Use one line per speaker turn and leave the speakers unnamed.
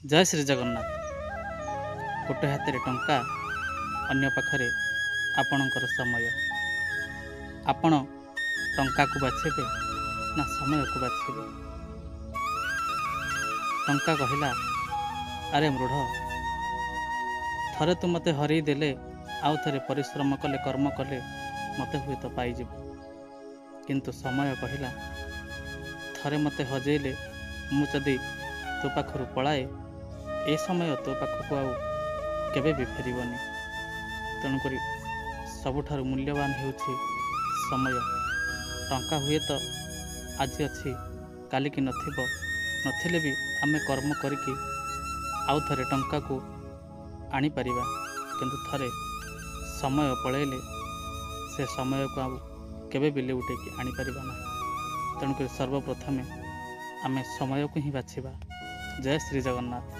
ଜୟ ଶ୍ରୀ ଜଗନ୍ନାଥ। ଗୋଟେ ହାତରେ ଟଙ୍କା, ଅନ୍ୟ ପାଖରେ ଆପଣଙ୍କର ସମୟ। ଆପଣ ଟଙ୍କାକୁ ବାଛିବେ ନା ସମୟକୁ ବାଛିବେ? ଟଙ୍କା କହିଲା, ଆରେ ମୂଢ଼, ଥରେ ତୁ ମୋତେ ହରେଇ ଦେଲେ ଆଉ ଥରେ ପରିଶ୍ରମ କଲେ, କର୍ମ କଲେ ମୋତେ ହୁଏତ ପାଇଯିବୁ। କିନ୍ତୁ ସମୟ କହିଲା, ଥରେ ମୋତେ ହଜେଇଲେ ମୁଁ ଯଦି ତୋ ପାଖରୁ ପଳାଏ, ଏ ସମୟ ତୋ ପାଖକୁ ଆଉ କେବେ ବି ଫେରିବନି। ତେଣୁକରି ସବୁଠାରୁ ମୂଲ୍ୟବାନ ହେଉଛି ସମୟ। ଟଙ୍କା ହୁଏତ ଆଜି ଅଛି, କାଲିକି ନଥିବ। ନଥିଲେ ବି ଆମେ କର୍ମ କରିକି ଆଉ ଥରେ ଟଙ୍କାକୁ ଆଣିପାରିବା, କିନ୍ତୁ ଥରେ ସମୟ ପଳେଇଲେ ସେ ସମୟକୁ ଆଉ କେବେ ବି ଲେଉଟେଇକି ଆଣିପାରିବା ନାହିଁ। ତେଣୁକରି ସର୍ବପ୍ରଥମେ ଆମେ ସମୟକୁ ହିଁ ବାଛିବା। ଜୟ ଶ୍ରୀ ଜଗନ୍ନାଥ।